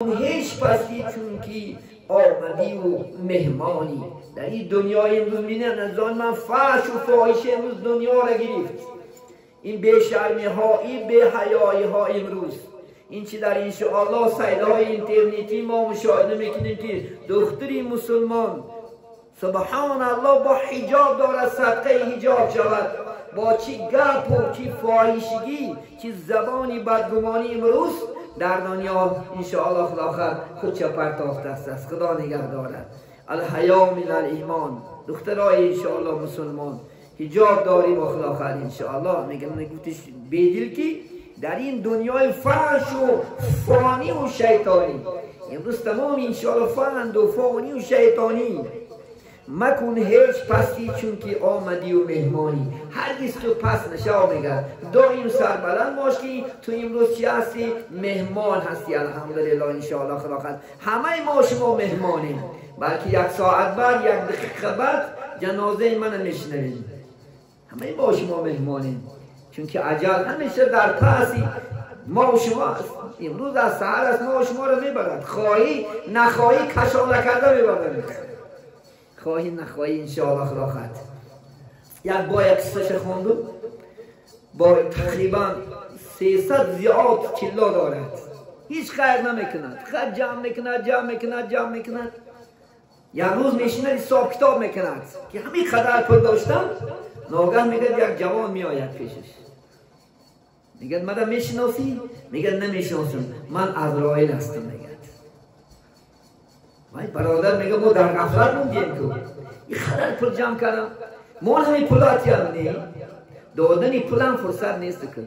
Ҳеҷ пасти, чунки омадиву меҳмонӣ дар ин дунёи имрӯз. Мебинед, азизони ман, фаҳшу фоҳиша имрӯз дунёро гирифт. Ин бешармиҳо, ин беҳаёиҳо имрӯз, ин чи дар, иншоаллоҳ, сайтҳои интернетӣ мо мушоҳида мекунем, ки духтари мусулмон, субҳоналлоҳ, бо ҳиҷоб дорад, садқаи ҳиҷоб шавад, бо чӣ гапу чӣ фоҳишагӣ, чӣ забони бадгумонӣ имрӯз дар дунё, иншоаллоҳ, худохоҳад, худша партофтааст. Аст, Худо нигаҳ дорад. Алҳаё мин алимон. Духтарои, иншоаллоҳ, мусулмон, ҳиҷоб дорим ва худохоҳад, иншоаллоҳ, мегӯям, гуфтиш бедил, ки дар ин дунёи фаҳшу фониву шайтонӣ имрӯз тамоми, иншоаллоҳ, фанду фониву шайтонӣ, макун ҳеҷ пастӣ, чунки омадию меҳмонӣ. Ҳаргиз ту паст нашав, мегӯяд, доим сарбаланд бош, ки ту имрӯз чӣ ҳастӣ? Меҳмон ҳастӣ. Алҳамдулиллоҳ, иншоаллоҳ, худохоҳад, ҳамаи мо шумо меҳмонем, балки як соат баъд, як дақиқа баъд ҷанозаи мана мешунавем. Ҳамаи мо шумо меҳмонем, чунки аҷал ҳамеша дар паси мо шумо аст. Имрӯз аз саҳар аст, мо шуморо мебарад, хоҳӣ нахоҳӣ, кашола карда мебарад, хоҳӣ нахоҳӣ, иншоаллоҳ, худохоҳад. Як бо як қиссаша хондум. Бо тақрибан 300 зиёд тилло дорад, ҳеҷ хайр намекунад, хайр ҷамъ мекунад, ҷамъ мекунад, ҷамъ мекунад. Як рӯз мешинад, ҳисоб китоб мекунад, ки ҳамин қадар пул доштам. Ногаҳ, мегӯяд, як ҷавон меояд пешаш, мегӯяд: «Мара мешиносӣ?» Мегӯяд: «Намешиносам, ман Азроил ҳастам», мегӯяд. Вай бародар, мегӯяд, мо дар ғафлат мондем, ку ин қадар пул ҷамъ кардам, мо ҳамин пулатиям не, додани пулам фурсат нест, ку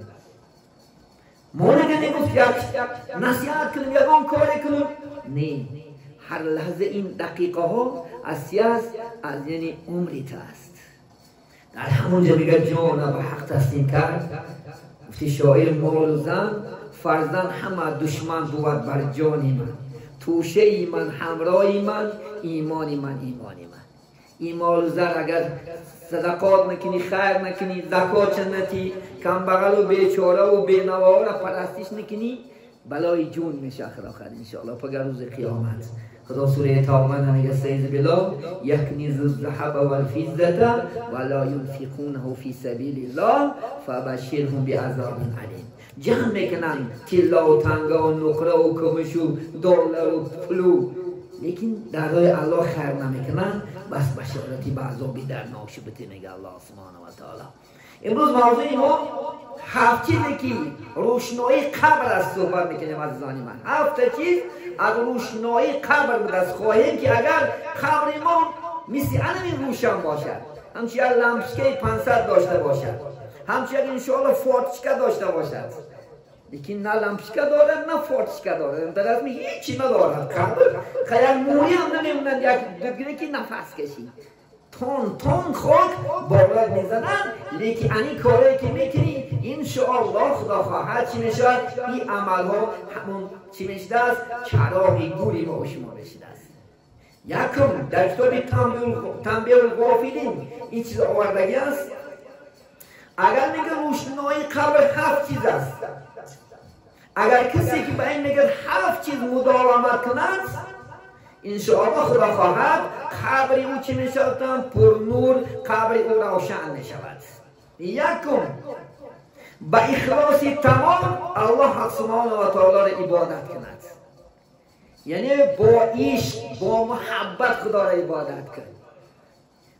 мо нага мегуфт, як насиҳат кунем, ягон коре кунем, не. Ҳар лаҳза, ин дақиқаҳо аз чи аст? Аз, яъне, умри ту аст. Дар ҳамонҷо, мегӯяд, ҷона ба ҳақ таслим кард. Гуфти шоир: «Молу зан, фарзанд ҳама душман бувад бар ҷони ман, тӯшаи ман, ҳамроҳи ман, имони ман, имони ман». Ин молу зар, агар садақот накунӣ, хайр накунӣ, закотша натӣ, камбағалу бечораву бенаворо парастиш накунӣ, балои ҷун меша, худохоҳад, иншоаллоҳ, пагар рӯзи қиёмат. Худо сураи Тавба мегӯяд: استعیذ بالله، يكنزون الذهب والفضة ولا ينفقونه في سبيل الله فبشرهم بعذاب أليم. Ҷамъ мекунанд тиллову танга ва нуқраву кумушу доллару пулу, лекин дар роҳи Аллоҳ хайр намекунанд, бас башорати ба азоби дарднок шубите, мега Аллоҳ субҳанаҳу ва таоло. Имрӯз мавзӯи мо ҳафт чизе, ки рӯшноии қабр аст, суҳбат мекунем, азизони ман. Ҳафта чиз аз рӯшноии қабр будааст. Хоҳем, ки агар қабри мо мисли анамин рӯшан бошад, ҳамчун як лампочкаи 500 дошта бошад, ҳамчун як, иншоалло, форточка дошта бошад. Лекин на лампочка дорад, на форточка дорад, дар расми ҳечи надорад қабр, як мӯи ҳам намемонад, як дугре, ки нафас кашӣ. Тон тон хок болот мезананд. Лекин ани корое, ки мекунӣ, иншоаллоҳ, Худо хоҳад, чӣ мешавад? Ин амалҳо ҳамон чӣ мешудааст? Чароғи гури мо шумо мешудааст. Якум, дар китоби Танбеҳул-ғофилин ин чиз овардагӣ аст. Агар, мега, рӯшноии қабр ҳафт чиз аст. Агар касе, ки ба ин, мегӯяд, ҳафт чиз мудовамат кунад, иншоаллоҳ, Худо хоҳад, қабри ӯ чӣ мешавад? Пурнур, қабри ӯ равшан мешавад. Якум, ба ихлоси тамом Аллоҳ субҳанаҳу ва таолоро ибодат кунад, яъне бо ишқ, бо муҳаббат Худоро ибодат кун.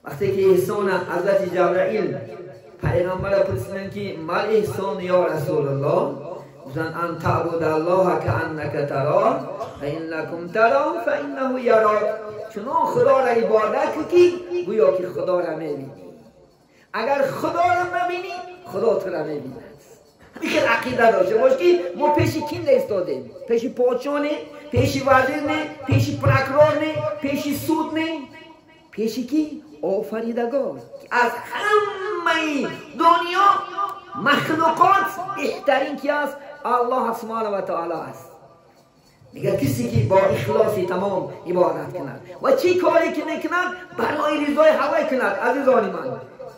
Вақте ки эҳсона ҳазрати Ҷабраил пайғамбара пурсиданд, ки ما الإحسان يا رسول الله, гуфтанд: أن تعبد الله كأنك تراه فإن لم تكن تراه فإنه يراك. Чунон Худоро ибодат кун, ки гӯё ки Худоро мебинӣ. Агар Худоро набинӣ, Худо туро мебинад. Ҳамин хел ақида дошта бош, ки мо пеши ким истодем? Пеши подшоҳ не, пеши вазир не, пеши прокурор не, пеши суд не. Пеши ки? Офаридагор. Аз ҳамаи дунё махлуқот беҳтарин ки аст? Аллоҳ субҳанаҳу ва таоло аст. Мегӯяд, касе, ки бо ихлоси тамом ибодат кунад ва чӣ коре, ки мекунад, барои ризои ҳавай кунад, азизони ман.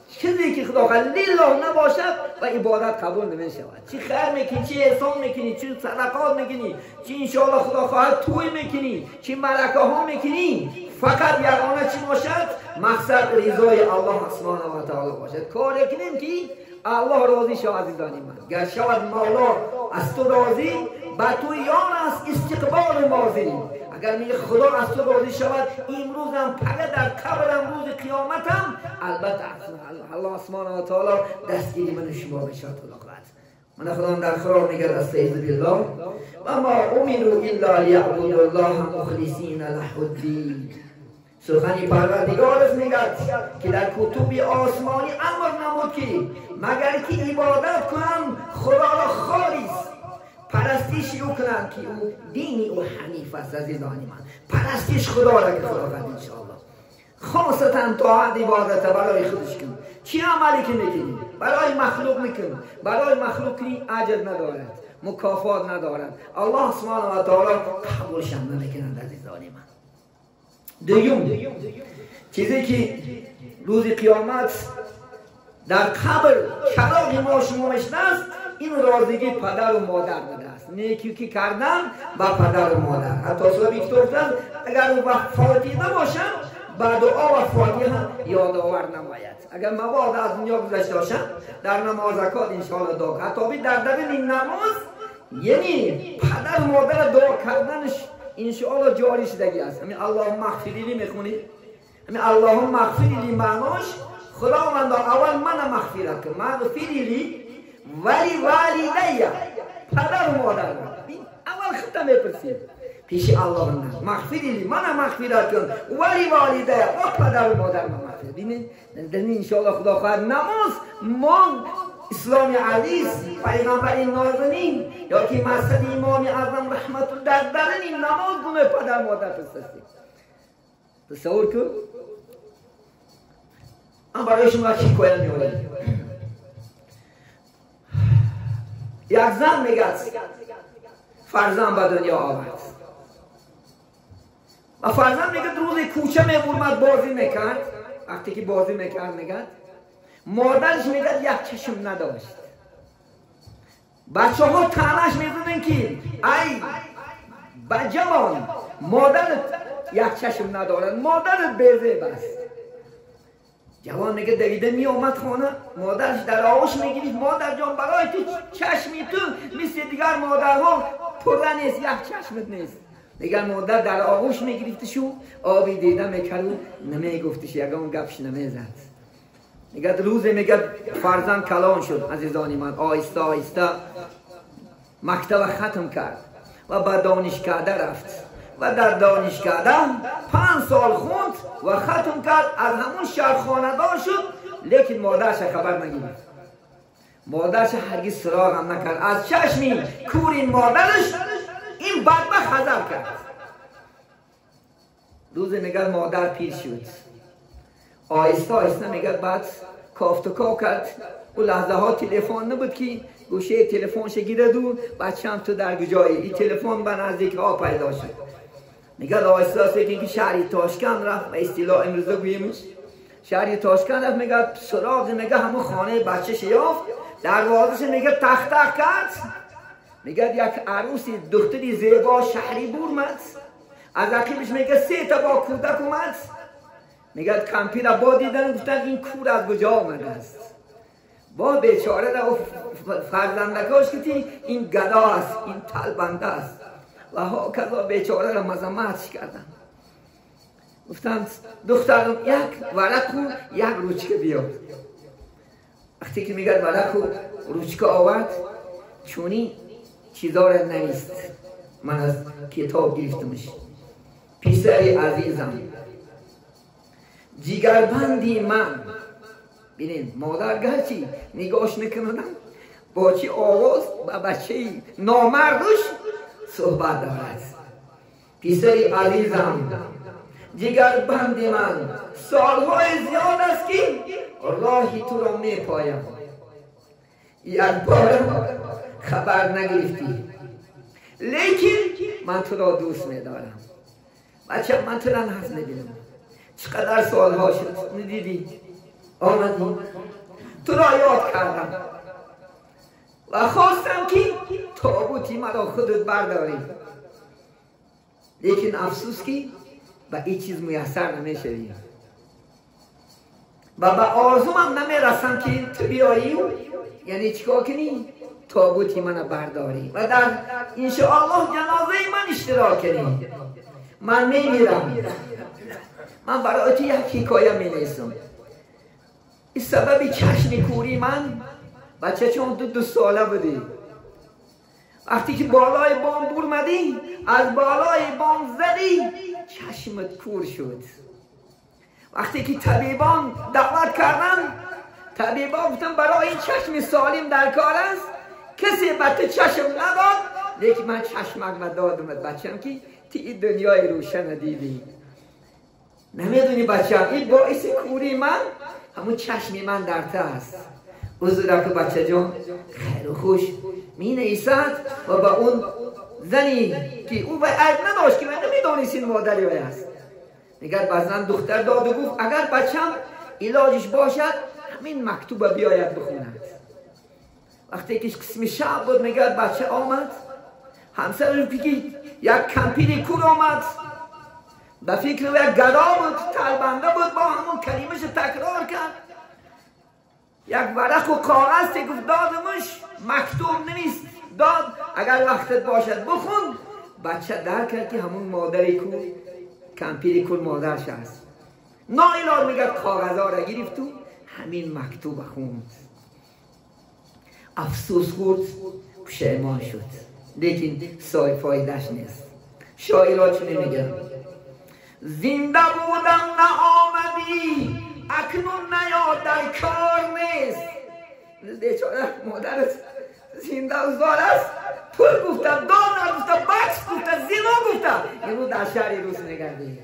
چیزی که خدا خواهد لله نباشد و عبادت قبول نمیشود. چی خیر میکنی، چی احسان میکنی، چی صدقات میکنی، چی انشاءالله خدا خواهد توی میکنی، چی ملکه ها میکنی، فقط یگانه چی باشد؟ مقصد رضای الله سبحانه و تعالی باشد. کاری کنیم که الله راضی شود. عزیزان من، گر شود مولا از تو راضی، به تو یار است استقبال ماضی. اگر میگه خدا از تو راضی شود، امروزم پگه در قبرم روز قیامتم، البته الله سبحانه و تعالی دستگیری من شما بشود. خدا خواهد من خدا در قرآن میگه استعیذ بالله و ما امروا الا لیعبدوا الله مخلصین له الدین. سخنی پروردگار است میگه که در کتب آسمانی امر نمود که مگر که عبادت کنم خدا را خالص، پرستش او کنند که او دینی او حنیف است. عزیزان من، پرستش خدا را که خدا خواهد انشاءالله، خاصتا طاعت عبادت برای خودش کن. چی عملی که میکنی برای مخلوق میکنی، برای مخلوق کنی اجر ندارد، مکافات ندارد، الله سبحانه و تعالی قبولش هم نمیکنند. عزیزان من، دوم چیزی که روز قیامت در قبر چراغ ما شما میشنست، این رازگی پدر و مادر بوده است. نیکی که کردن با پدر و مادر. حتی صاحب گفتن اگر او فاتحه باشم با دعا و فاتحه یادآور نماید. اگر مبادا از دنیا گذشته باشم در نماز زکات انشاءالله دعا. حتی در درون این نماز، یعنی پدر و مادر دعا کردنش انشاءالله جاری شدگی است. همین اللهم اغفر لی میخونی، همین اللهم اغفر لی معناش خداوندا اول من مغفرت کن، مغفر لی ولی والدی، پدر و مادر. اول خودت میپرسی پیش الله نه، مغفر لی من مغفرت کن، ولی والدی و پدر و مادر من مغفرت. ببینید در انشاءالله خدا خواهد نماز ما اسلام علیس پیغمبر نازنین یا که مسجد امام اعظم رحمت الله در درون نماز گونه پدر مادر پرسیدی. تصور کن من برای شما حکایت می‌آورم. یک زن میگه فرزند به دنیا آورد و فرزند میگه روز کوچه میبرمد بازی میکرد. وقتی که بازی میکرد میگه مادرش میگه یک چشم نداشت. بچه ها تنش میزنن که ای بجوان مادرت یک چشم ندارد، مادرت بیزیب است. جوان میگه دویده میامد خانه، مادرش در آغوش میگیرید، مادر جان برای تو چشمی تو مثل دیگر مادرها پره نیست، یک چشمت نیست. دیگر مادر در آغوش میگرفتش و آبی دیده میکرد و نمیگفتش، یگان گپش نمیزد. میگه روزی میگه فرزند کلان شد. عزیزان من، آهسته آهسته مکتب ختم کرد و به دانشکده رفت و در دانشکده 5 سال خوند و ختم کرد. از همون شهر خانه‌دار شد، لیکن مادرش خبر نگرفت. مادرش هرگز سراغ هم نکرد. از چشمی کور مادرش این بدبخت حذر کرد. روزی میگه مادر پیر شد، آهسته آهسته میگه بعد کافت و کاو کرد. او لحظه ها تلفن نبود که گوشه تلفنش گیرد و بچه هم تو در کجایی، این تلفن به نزدیک ها پیدا شد. میگه آهسته آهسته که شهری تاشکند رفت، به اصطلاح امروزه گوییمش شهری تاشکند رفت. میگه سراغ میگه همون خانه بچه‌ش یافت، دروازه‌ش میگه تخت تخت کرد. میگه یک عروسی دختری زیبا شهری برمد، از عقیبش میگه 3 تا با کودک اومد. میگه کمپیر را با دیدن گفتن این کور از کجا آمده است. با بیچاره را فرزندکاش که این گدا است، این تلبنده است و ها کذا. بیچاره را مذمتش کردن، گفتن دخترم یک ورق و یک روچکه بیار. وقتی که میگه ورق و روچکه آورد، چونی چیزا را نویست، من از کتاب گرفتمش. پسر عزیزم، جگربندی من، ببینید مادر گرچه نگاش میکنن با چی آواز با بچه نامردش صحبت دارد. پسر عزیزم، جگربند من، سالهای زیاد است که راهی تو را میپایم، یک بار خبر نگرفتی، لیکن من تو را دوست میدارم. بچه من تو را نحس میبینم، چقدر سالها شد ندیدی، آمدی تو را یاد کردم و خواستم که تابوتی مرا خودت برداری، لیکن افسوس که به این چیز میسر نمیشوی و به آرزومم نمیرسم که تو بیایی، یعنی چیکار کنی؟ تابوتی منو برداری و در انشاءالله جنازه من اشتراک کنی. من میمیرم. من برای تو یک حکایه مینویسم. این سبب چشم کوری من، بچه چون تو 2 ساله بودی، وقتی که بالای بام برمدی، از بالای بام زدی، چشمت کور شد. وقتی که طبیبان دعوت کردن، طبیبان گفتن برای این چشم سالم در کار است، کسی به تو چشم نداد، لیکن من چشمک دادم بچم که تی این دنیای روشن دیدی. نمیدونی بچم این باعث کوری من همون چشم من در ته است. حضور که بچه جان خیر و خوش می نویسد و با اون زنی که او به عیب نداشت که من نمیدانست این مادری وی است، میگه بعضا دختر داد و گفت اگر بچم علاجش باشد همین مکتوب بیاید بخوند. وقتی که قسم شب بود میگه بچه آمد، همسرش بگی یک کمپیر کور آمد، به فکر یک گدا بود، تلبنده بود، با همون کلمهش تکرار کرد. یک ورق و کاغذ گفت دادمش، مکتوب نویست داد، اگر وقتت باشد بخون. بچه درک کرد که همون مادری کور، کمپیر کور مادرش است. ناایلاج میگه کاغذها را گرفت و همین مکتوب خوند. افسوس خورد، پشیمان شد، لیکن سای فایدهش نیست. شاعرها چه میگن؟ زنده بودم نه آمدی، اکنون نیا در کار نیست. بیچاره مادرت زنده و زار است، پول گفته، دار گفته، بکس گفته، زنا گفته، امروز در شهر روس نگردی.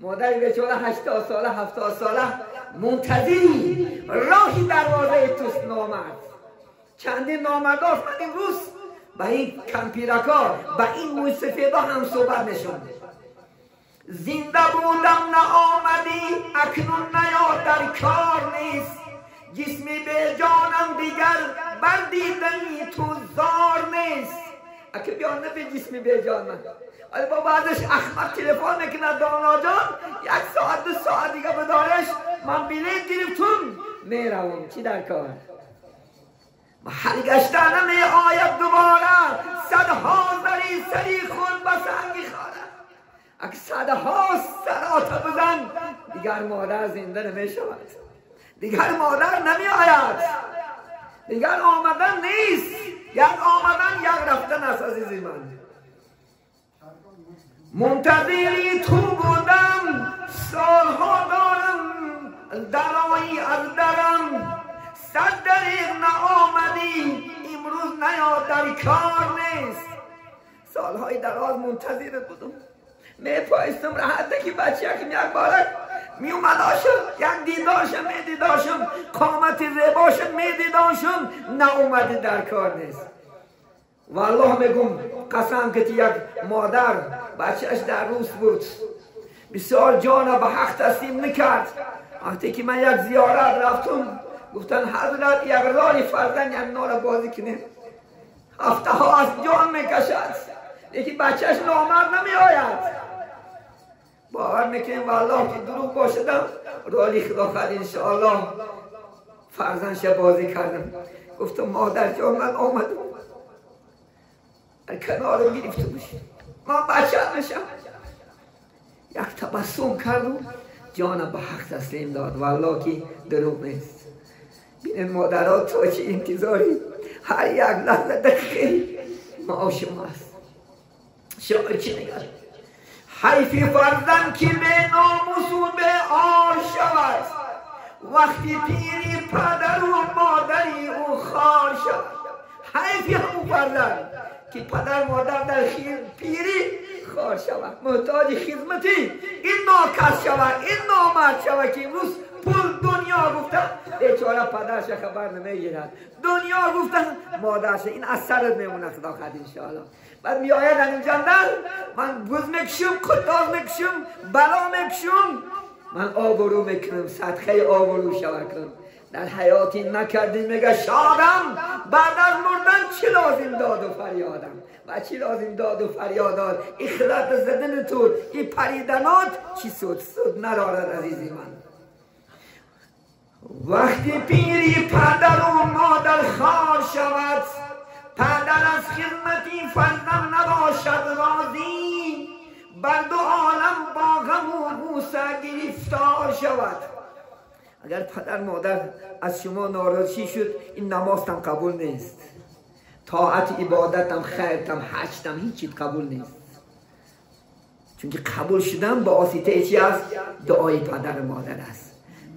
مادر بیچاره 80 ساله 70 ساله منتظری راهی دروازه توست نامرد. چندین نامرداست. من امروز با این کمپیرکا، با این موی سفیدا هم صحبت نشون. زنده بودم نه آمدی، اکنون نیا در کار نیست. جسمی به جانم دیگر بر دیدنی تو زار نیست. اگه بیان نه به جسمی به جان من، ولی با بعدش احمق تلفن میکنه دانا جان، 1 ساعت 2 ساعت دیگه بدارش، من بلیط گرفتم میروم. چی در کار؟ محل گشته نمی آید دوباره، صدها زری سری خون به سنگ خاره. اگه صدها سرات بزن دیگر مادر زنده نمی شود، دیگر مادر نمی آید، دیگر آمدن نیست. یک آمدن یک رفتن است. عزیزی من منتظری تو بودم، سالها دارم درایی از درم، صد دریغ نه آمدی، امروز نیا در کار نیست. سالهای دراز منتظرت بودم، می پایستم راحت که بچه یکم یک بارک می اومداشم، یک دیداشم می دیداشم، قامت زیباشم می دیداشم، نه اومدی در کار نیست. والله میگم قسم که یک مادر بچهش در روس بود، بسیار جان به حق تسلیم نکرد. وقتی که من یک زیارت رفتم، گفتن حضرت یک رای فرزند یک نار بازی کنیم، هفته ها از جان میکشد، یکی بچهش نامرد نمی آید. باور میکنیم والله که دروغ باشدم، رالی خدا خد انشاءالله فرزندش بازی کردم. گفتم مادر جان من آمدم، در کنارم گرفته باشی، من بچه میشم. یک تبسم کردم، جانم به حق تسلیم داد. والله که دروغ نیست. بینید مادرها تا چه انتظاری، هر یک لحظه دقیقه ما شما است. شاعر چی میگه؟ حیف فرزند که به ناموس و به عار شود، وقتی پیری پدر و مادری او خار شود. حیف همون فرزند که پدر مادر در پیری خار شود، محتاج خدمتی این ناکس شود، این نامرد شود که امروز پول دنیا گفتن بیچاره پدرش خبر نمیگیرد، دنیا گفتن مادرش. این از سرت میمونه خدا خد انشاءالله. بعد میآید اینجا من بز میکشم، قطاز میکشم، بلا میکشم، من آبرو میکنم، صدقه آبرو شود کنم. در حیاتی نکردی میگه شادم، بعد از مردن چی لازم داد و فریادم و چی لازم داد و فریادات. این خلط زدن تو، این پریدنات چی سود سود ندارد عزیزی من. وقتی پیری پدر و مادر خوار شود، پدر از خدمتی فرزند نباشد راضی، بر دو عالم با غم و بوسه گرفتار شود. اگر پدر مادر از شما ناراضی شد، این نمازتم قبول نیست، طاعت عبادتم، خیرتم، حجتم، هیچ چیز قبول نیست. چون که قبول شدن با واسطه چی است؟ دعای پدر و مادر است.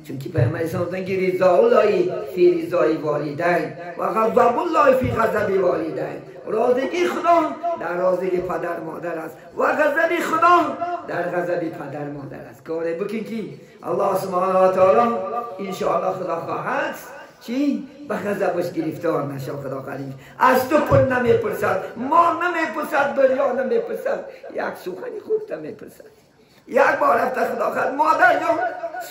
چون که پیامبر اسلام گفتند که رضا الله فی رضای والدین و غضب الله فی غضب والدین. راضیگی خدا در راضیگی پدر مادر است و غضب خدا در غضب پدر مادر است. کاری بکن که الله سبحانه و تعالی ان شاء الله خدا خواهد چی؟ به غضبش گرفتار نشه. خدا خواهد از تو پول نمیپرسد، مال نمیپرسد، دنیا نمیپرسد، یک سخنی خوب نمیپرسد. یک بار رفته خدا خواهد مادر جان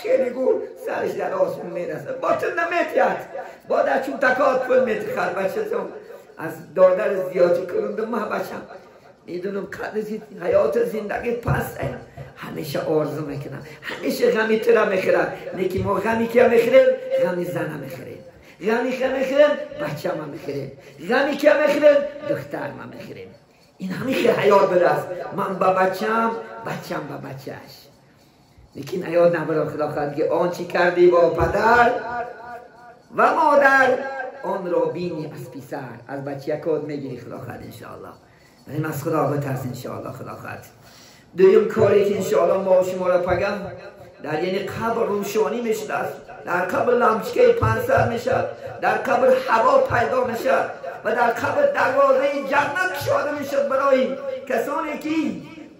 خیلی گو سرش در آسمون میرسه، با تو نمیتید، با در چون تکات پول میتخد. بچه جان از دادر زیادی کنندم من بچم میدونم قدر حیات زندگی پس همیشه آرزو میکنم، همیشه غمی تو را میخورم. نیکی ما غمی که میخوریم، غمی زنه میخوریم، غمی که میخوریم بچه ما میخوریم، غمی که میخوریم دختر ما میخوریم. این همیشه حیات برست، من با بچم، بچم با بچهش. لیکن حیات نبرم خدا خواهد که آنچه کردی با پدر و مادر آن را بینی از پسر، از بچه کود میگیری خدا خواهد انشاءالله. این از خدا بترس انشاءالله خدا خواهد. دویم کاری که انشاءالله ما و شما را پگم در یعنی قبر روشانی میشد، در قبر لامچکه 500 میشد، در قبر هوا پیدا میشد و در قبر دروازه جنت گشاده میشد برای کسانی که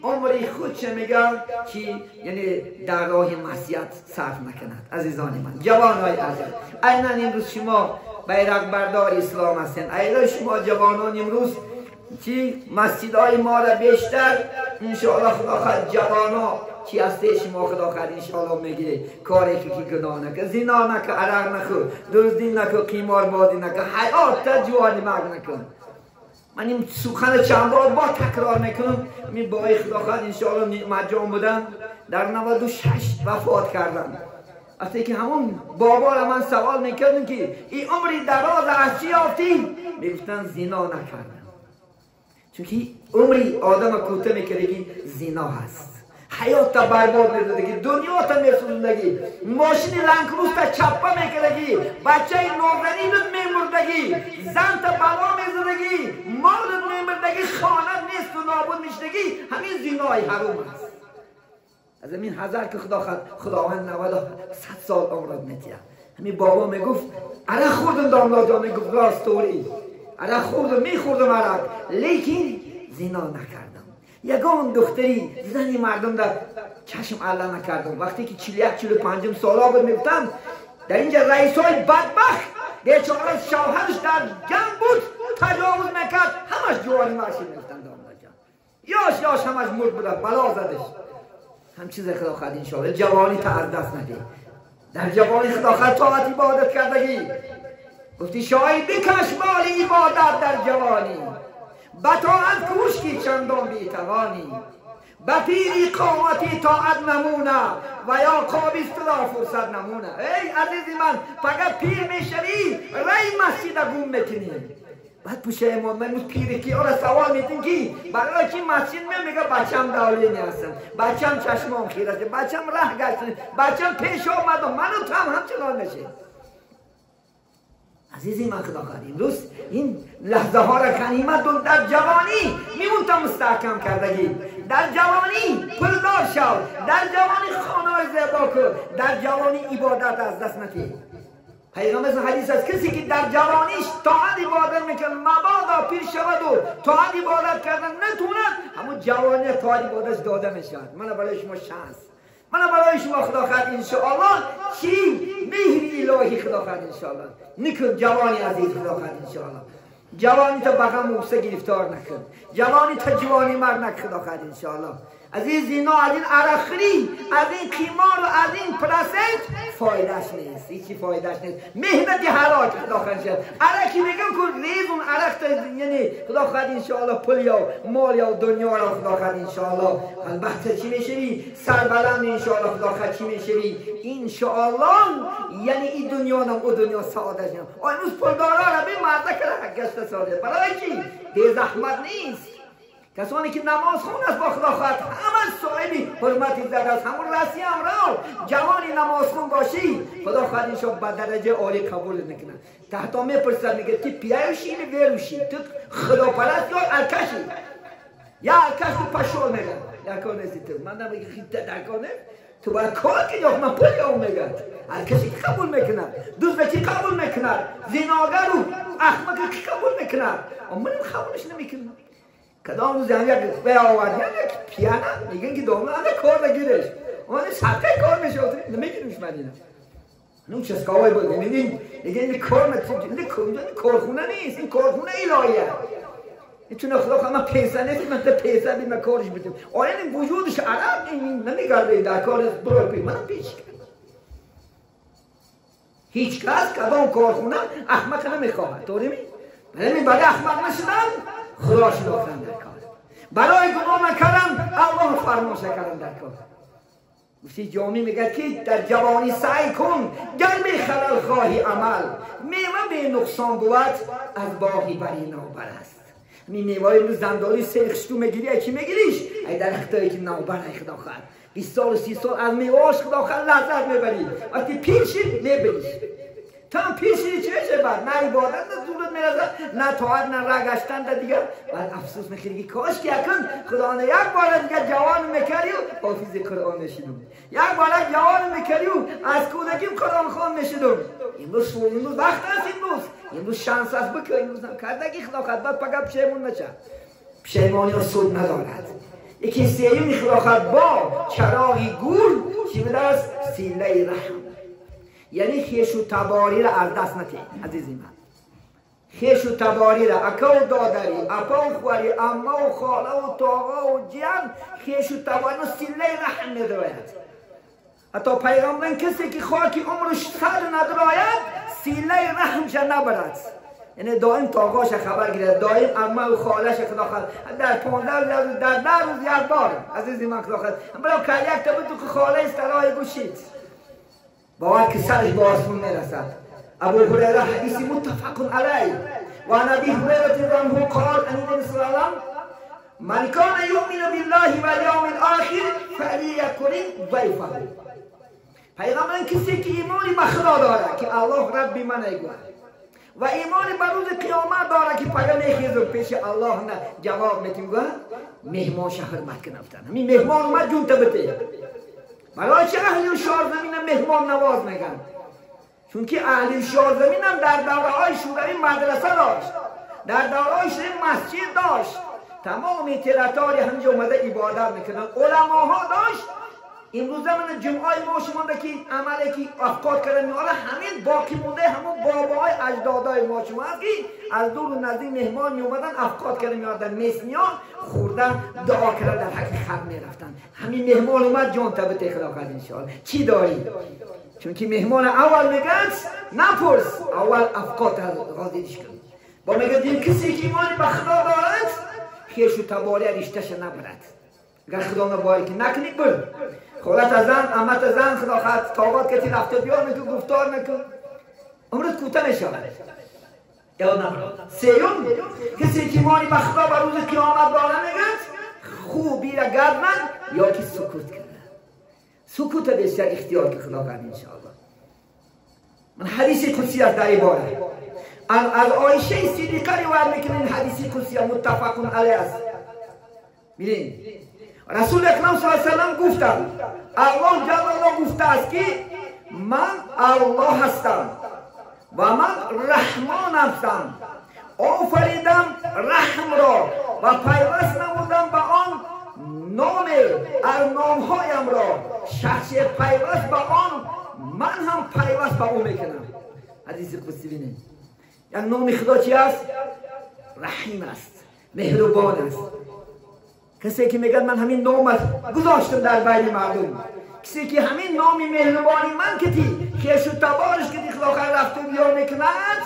عمری خود چه میگن که یعنی در راه معصیت صرف نکند. عزیزان من، جوانهای عزیز، عینا امروز شما بیرق بردار اسلام هستین. عینا شما جوانان امروز چی مسجدهای ما را بیشتر انشاءالله خدا خواهد جوانا چی هسته شما خدا خواهد انشاءالله میگیره. کاری که گناه نکن، زنا نکن، عرق نخور، دزدی نکن، قیمار بازی نکن، حیات تا جوانی مرگ نکن. من این سخن چند بار با تکرار میکنم. این بابای خدا خواهد انشاءالله نعمت جان بودم، در 96 وفات کردم. وقتی که همون بابا را من سوال میکردم که این عمری دراز از چی یافتی؟ میگفتن زنا نکردم. چون که عمری آدم کوته میکردگی زنا هست، حیات تا برباد میدادگی، دنیا تا میسوزندگی، ماشین لنکروز تا چپه میکردگی، بچه نازنینت میمردگی، زن تا بلا میزدگی، مالت میمردگی، خانه نیست و نابود میشدگی. همین زینای حروم است. از همین هزار که خداوند 90 سال عمرت میتیه. همین بابا میگفت عرق خوردم داملا جان، میگفت راست توری عرق خوردم، میخوردم عرق، لیکن زنا نکردم. یگان دختری زنی مردم در چشم الله نکردم. وقتی که 41 45 سالا بود میگفتم در اینجا رئیس های بدبخت بیچاره شوهرش در جنگ بود تجاوز میکرد، همش جوانی مرشی میگفتن داملا جان، یاش یاش همش مرد بوده، بلا زدش. هم چیز خدا خواهد انشاءالله جوانی تا از دست نده. در جوانی خدا خواهد طاعت عبادت کردگی. گفتی شاید بکش مال عبادت در جوانی، بطاعت کوش کی چندان بیتوانی، به پیری قامتی طاعت نمونه و یا قابیست را فرصت نمونه. ای عزیزی من، فقط پیر میشوی رای مسجد گم میکنی. بعد پشیمان من پیری کی را سوال میتین که برای چی مسجد میگه بچم دالی هستم، بچم چشمام خیر است، بچم ره گشتن، بچم پیش آمد و منو تو هم همچنان نشه. عزیزی من خدا خواهد امروز این لحظه ها را غنیمت دون. در جوانی میمون تا مستحکم کردگی، در جوانی پولدار شو، در جوانی خانه زیبا کن، در جوانی عبادت از دست ندی. پیغمبر حدیث است کسی که در جوانیش طاعت عبادت میکنه مبادا پیر شود و طاعت عبادت کردن نتوند، همون جوانی طاعت عبادت داده میشود. من برای شما شانس، من برای شما خدا خواهد انشاءالله چی مهری الهی خدا خواهد انشاءالله نکن. جوانی عزیز خدا خواهد انشاءالله جوانی تا بغم و غصه گرفتار نکن، جوانی تا جوانی مرگ نکن خدا خواهد انشاءالله. از این زنا، از این عرقخوری، از این قمار و از این پرسنت فایدهش نیست، هیچی فایدهش نیست. مهنت حلال خدا خواهد شد. عرقی میگم که ریز اون عرق تا یعنی خدا خواهد انشاءالله پول یا مال یا دنیا را خدا خواهد انشاءالله البته چی میشوی؟ سربلند انشاءالله خدا خواهد چی میشوی؟ انشاءالله یعنی این دنیا نم او دنیا سعادت نم. امروز پولدارا را به مرده کرده گشت سعادت. برای چی؟ بی زحمت نیست. کسانی که نماز خون است با خدا خواهد همه صاحبی حرمت عزت است. همون رسی هم را جوانی نماز خون باشی خدا خواهد انشاءالله به درجه عالی قبول نکنه. تحتا میپرسد میگه تو پیایوشی или верующий؟ تو خداپرست یا الکشی؟ یا الکش تو پشول میگه در کار نیستی تو. من نمیگه در کار نیست تو باید کار کنی. من پول یا میگه الکشی قبول میکنه، دزدکی قبول میکنه، زناگر و احمق کی قبول میکنه؟ اما من قبولش نمیکنم. کدام روز هم یک به آورد یک پیانه میگن که دوم انا کار نگیرش اون ساعته کار میشه نمیگیرمش. من اینا نو چسکاوی بود میگن این کار نه، کارخونه نیست، این کارخونه الهیه. این چون خدا من پیسه نیست، من پیسه بی من کارش بدم. آیا این وجودش عرب این نمیگرده در کار برو پی من پیش هیچ کس کدام کارخونه احمق نمیخواهد. طوری می برای احمق نشدن خدا شناختن در کار، برای گناه نکردن الله فرمانش کردن در کار. گفتی جامی میگه که در جوانی سعی کن گر می خلل خواهی عمل، میوه به نقصان بود از باغی بری نابر است. می میوه امروز زندالی سرخش تو میگیری، چی میگیریش؟ ای درختایی که نابر ای خدا خواهد 20 سال و 30 سال از میوهاش خدا خواهد لذت میبری. وقتی پیر شی میبریش. تا هم پیر شدی چه میشه بعد؟ نه عبادت نه زورت میرسه، نه طاعت، نه راه گشتن ده دیگه. بعد افسوس میخوری که کاش که یکن خدا نه یک بار دیگه جوان میکردی و حافظ قرآن میشدم، یک بار جوان میکردی و از کودکی قرآن خوان میشدم. امروز امروز وقت است، امروز شانس است بکن. امروز هم کردگی خدا خواهد بعد پگه پشیمون نشه. پشیمانی ها سود ندارد. یکی سیوم خدا خواهد با چراغی گور چی بوده است؟ سیله رحم، یعنی خیش و تباری را از دست نده عزیزی من. خیش و تباری را، اکا و دادری، اپا و خواری، اما و خاله و تاغا و جیان، خیش و تباری را سیله رحم ندراید. حتی پیغمبر کسی که خاکی عمرش سر ندراید سیله رحمش نبرد. یعنی دائم تاغاش خبر گیرد، دائم اما و خالش خدا خواهد در 15 روز در 10 روز یک بار عزیزی من خدا خواهد برای که یک تا بود که خاله استرای گوشید باید که سرش به آسمون میرسد. ابو هریره حدیث متفق علیه و عن ابی هریره رضی الله عنه قال ان النبی صلی الله علیه و سلم من کان یؤمن بالله والیوم الاخر فلیکرم ضیفه. پیغمبر کسی که ایمانی به خدا داره که الله رب من ایگوید و ایمان به روز قیامت داره که پگه میخیزم پیش الله نه جواب میتیم گوه مهمان حرمت کنفتن. همین مهمان اومد جون بده. برای چه اهل شار زمین هم مهمان نواز میگن؟ چون که اهل شار زمین هم در دوره های شوروی مدرسه داشت، در دوره های شوروی مسجد داشت، تمام ترتاری همینجا اومده عبادت میکنن، علماها داشت. امروز من جمعه ما شما که عملی که افکار کردن میاره همین باقی مونده همون باباهای اجدادای ما شما هست که از دور و نزدیک مهمان میومدن افکار کردن میاردن مسنیان خوردن دعا کردن در حق خر میرفتن. همین مهمان اومد جان تبت خدا کرد انشاءالله. چی داری؟ چون که مهمان اول میگن نپرس، اول افکار غازیش کن. با میگه دین کسی که ایمان به خدا دارد خیش و تباری رشته‌ش نبرد. اگر خدا نباید که نکنی بر خالت زن، عمت زن، خدا خواهد طاقت کتی رفته بیا نکن، گفتار نکن، عمرت کوتاه میشود. یاد نبرد. سیوم کسی که ایمانی به خدا و روز قیامت داره میگه خوبی را گردن یا که سکوت کنه. سکوت بیشتر اختیار که خدا کرد انشاءالله. من حدیث قدسی است در این باره. از عایشه صدیقه روایت میکنه این حدیث قدسی متفق علیه است. می‌بینید رسول اکرم صلی الله علیه و سلم گفتند الله جل الله گفته است که من الله هستم و من رحمان هستم، آفریدم رحم را و پیوست نمودم به آن نام از نامهایم را، شخص پیوست به آن من هم پیوست به او میکنم. حدیث قدسی بینید. یک نام خدا چی است؟ رحیم است، مهربان است. کسی که میگه من همین نام گذاشتم در بین مردم، کسی که همین نامی مهربانی من کتی خیش و تبارش که خدا خیر رفت و بیا میکند،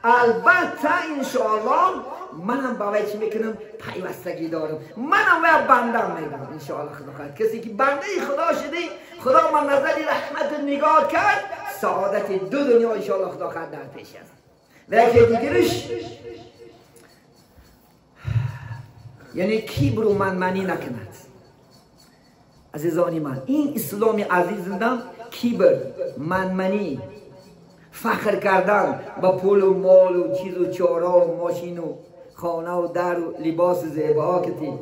البته انشاءالله منم با وی چی میکنم؟ پیوستگی دارم، منم و بنده میگم انشاءالله خدا خیر. کسی که بنده خدا شده، خدا من نظر رحمت نگاه کرد، سعادت دو دنیا انشاءالله خدا خیر در پیش است. و یکی دیگرش یعنی کبر و منمنی نکند. عزیزانی من، این اسلام عزیزم کبر، منمنی، فخر کردن با پول و مال و چیز و چارا و ماشین و خانه و در و لباس زیبا کتی.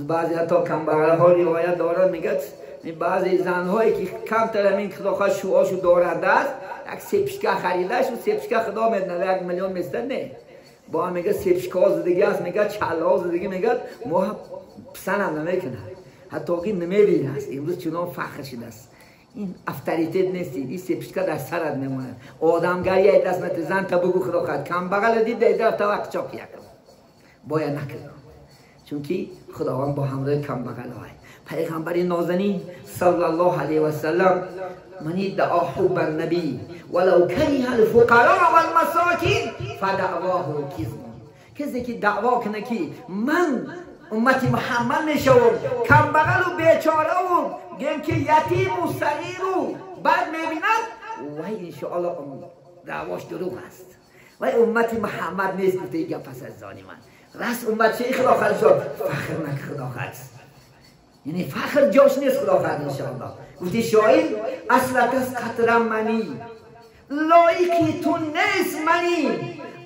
بعضی حتی کمبغل ها روایت دارن میگه بعضی زنهایی که کمتر همین خدا شوهاشو دارنده است، یک سپشکه خریده شو سپشکه خدا میدنه 1 میلیون میستن، نه با هم میگه سپشکه زدگی است، میگه چله زدگی، میگه ما پسنم نمیکنه، حتی که نمیبینه است. امروز چنان فخر شده است، این افتریتت نیستی، این سپشکه در سرت میمونه، آدمگری دست نت زن تا بگو خدا خد کم بغل دید در تا وقت چاک یکم باید نکنم، چون که خداوند با همراه کم بغل های پیغمبر نازنین صلی الله علیه و سلم من ادعا حب النبی ولو کره الفقراء والمساکین فدعواه کذب. کسی که دعوا کنه که من امت محمد میشوم، کم بغل و بیچاره و گیم که یتیم و صغیر و بعد میبیند، وای انشاءالله دعواش دروغ است، وای امت محمد نیست. گفته گپ پس از زانی من راست امت چه خدا خیر شد، فخر نک خدا خیر، یعنی فخر جاش نیست خدا خیر انشاءالله. گفتی شاعر اصلت از قطره منی، لایقی تو نیست منی،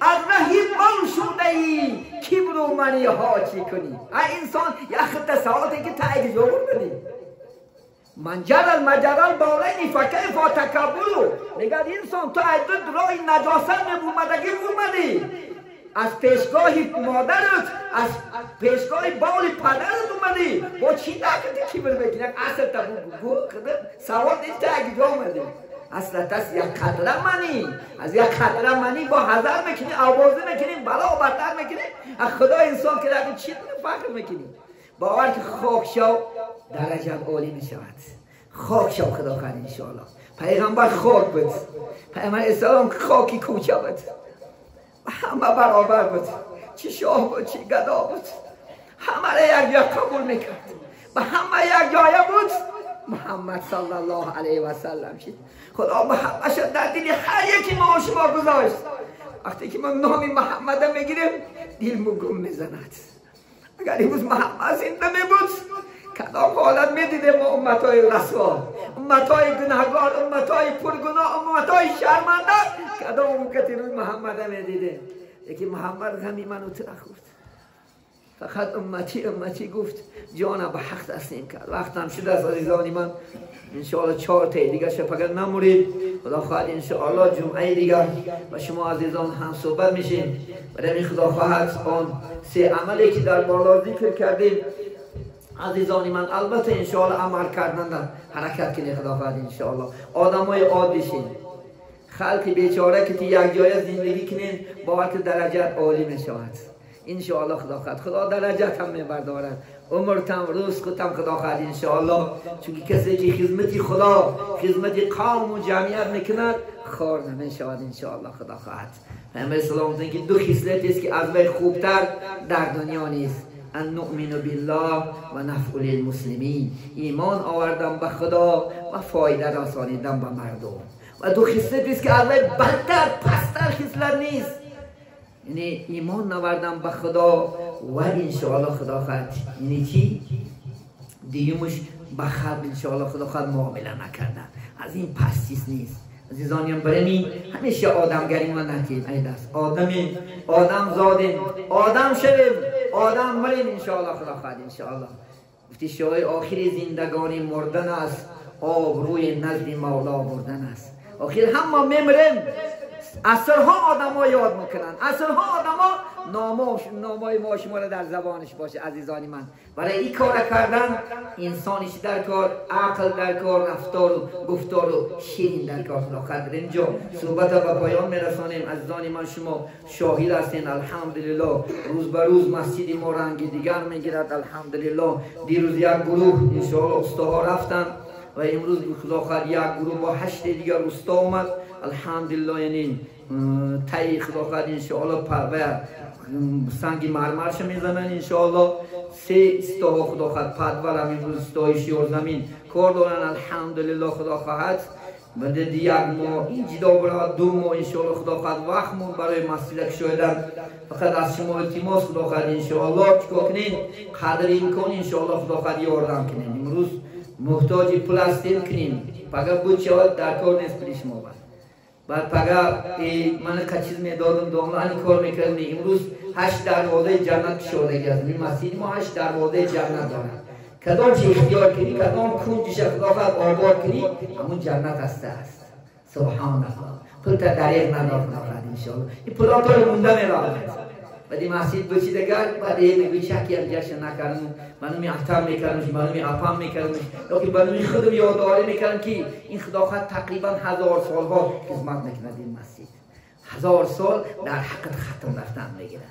از رهی بال شده ای کبر و منی ها چی کنی؟ ای انسان یک خط ساعتی که تایید جور بدی من جرل مجرل بالینی فکیف تکبرو. میگه انسان تو از دو راه نجاست اومدگی اومدی، از پیشگاه مادرت، از پیشگاه بال پدرت اومدی، با چی نکردی کبر بگی؟ یک اصل تا بگو سوال دیدی تا اگه جا اومدی اصلا از یک قطره منی، از یک قطره منی با هزار میکنی، آوازه میکنی، بلا و بدتر میکنی، از خدا انسان که رقم چی فخر میکنی؟ باور که خاک شو درجه عالی میشود، خاک شو خدا خیر انشاءالله. پیغمبر خاک بود، پیغمبر اسلام خاکی کوچه بود، همه برابر بود، چی شاه بود چی گدا بود، همه را یک جا قبول میکرد، به همه یک جایه بود. محمد صلی الله علیه و سلم شد، خدا محمد در دل هر یکی ما و شما گذاشت. وقتی که ما نام محمد میگیریم دل گم میزند. اگر امروز محمد زنده میبود کدام حالت میدیدیم ما امتهای رسوا، امتهای گناهگار، امتهای پرگناه، امتهای شرمنده، کدام موقعی روی محمد میدیدیم. یکی محمد غمی منو تو نخورد، فقط امتی امتی گفت، جانم به حق تسلیم کرد. وقتم شده است عزیزانی من، انشاءالله 4 تا دیگه فقط نمورید، خدا خواهد انشاءالله جمعه دیگر و شما عزیزان هم صحبت میشیم. برای خدا خواهد آن 3 عملی که در بالا ذکر کردیم عزیزانی من، البته انشاءالله عمل کردن حرکت کنید خدا خواهد انشاءالله. آدمای عادی شین، خلق بیچاره که یک جای زندگی کنین، باور که درجات عالی میشود انشاءالله خدا خواهد. خدا درجات هم میبردارد، عمرتم رزقتم خدا خواهد انشاءالله. چون کسی که خدمت خدا، خدمت قوم و جمعیت میکند خار نمیشود انشاءالله خدا خواهد. پیامبر اسلام گفتند که 2 خصلت است که از وی خوبتر در دنیا نیست، ان نؤمن بالله و نفع للمسلمین، ایمان آوردن به خدا و فایده رسانیدن به مردم. و 2 خصلت است که از وی بدتر پستر خصلت نیست، یعنی ایمان نوردن به خدا و انشاءالله خدا خواهد، یعنی چی؟ دیمش به خلق انشاءالله خدا خواهد معامله نکردن، از این پستیس نیست. عزیزانیم برمی همیشه آدمگری ما نکیم، ای دست آدمیم، آدم زادیم، آدم شویم، آدم مریم انشاءالله خدا خواهد انشاءالله. گفتی شای آخر زندگانی مردن است، آبروی نزد مولا بردن است. آخر هم ما میمریم، اصرها آدم ها یاد میکنن، اصرها آدم ها نامای ما شما را در زبانش باشه. عزیزان من، برای این کار کردن انسانش در کار، عقل در کار، رفتار و گفتار و شیرین در کار. خدا قدر اینجا صحبت به پایان میرسانیم. عزیزان من، شما شاهد هستین الحمدلله روز به روز مسجد ما رنگ دیگر میگیرد الحمدلله. دیروز یک گروه انشاءالله استاها رفتن و امروز خدا خواهد یک گروه با 8 دیگر استا اومد الحمدلله. یعنی تایی خدا خواهد انشاءالله پرور سنگ مرمرش میزنن انشاءالله. 3 استاها خدا خواهد پدورم امروز استای شیار زمین کار دارن الحمدلله. خدا خواهد بعد یک ماه این جدا برای 2 ماه انشاءالله خدا خواهد وقت مون برای مسجد کشایدن. فقط از شما التماس خدا خواهد انشاءالله چیکار کنین قدر امکان انشاءالله خدا خواهد یاردم کنین. امروز محتاج پول هستیم کنیم پگاه بود شود در کار نیست پول شما. بعد پگاه من چیز میدادم داملا این کار میکردم. امروز 8 دروازه جنت کشادگی است. این مسجد ما 8 دروازه جنت دارد. کدام چی اختیار کنی، کدام کنجش خدا خواهد آباد کنی، همون جنت هسته است. سبحان الله. پول تا دریغ ندار خدا خواهد انشاءالله. این پولا تا رو مونده میرود. بعد این مسجد بچی دیگر بعد این میگوی چکی هم جشن نکردم، منو افتم میکردمش، منو اپم میکردمش، یا که منو خودم یادآوری میکردم که این خدا خواهد تقریبا 1000 سالها خدمت میکند این مسجد. 1000 سال در حقت ختم رفتن میگیرد.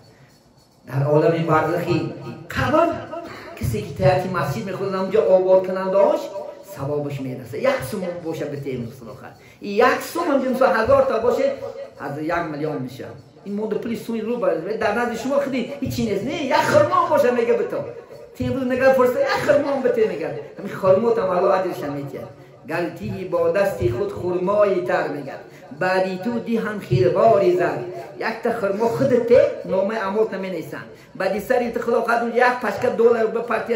در عالم برزخی قبر کسی که تحت مسجد میخواد اونجا آباد کننده هاش ثوابش میرسه. 1 سوم باشه به تیم خدا خواهد، 1 سوم هم مثلا 1000 تا باشه از 1 میلیون میشه. این مورد پولی سوی رو باید در نزد شما خودی هیچی نیست. نه یک خرما باشه میگه به تو تیم روز نگاه فرصت یک خرما به تو میگه. همین خرما تا الله اجرش میده. گلتی با دستی خود خرمایی تر میگه، بعدی تو دی هم خیرباری زد. یک تا خرما خودت نامه اعمالت نمی‌نویسن، بعدی سری تو خدا خواهد یک پشکه دلار به پرتی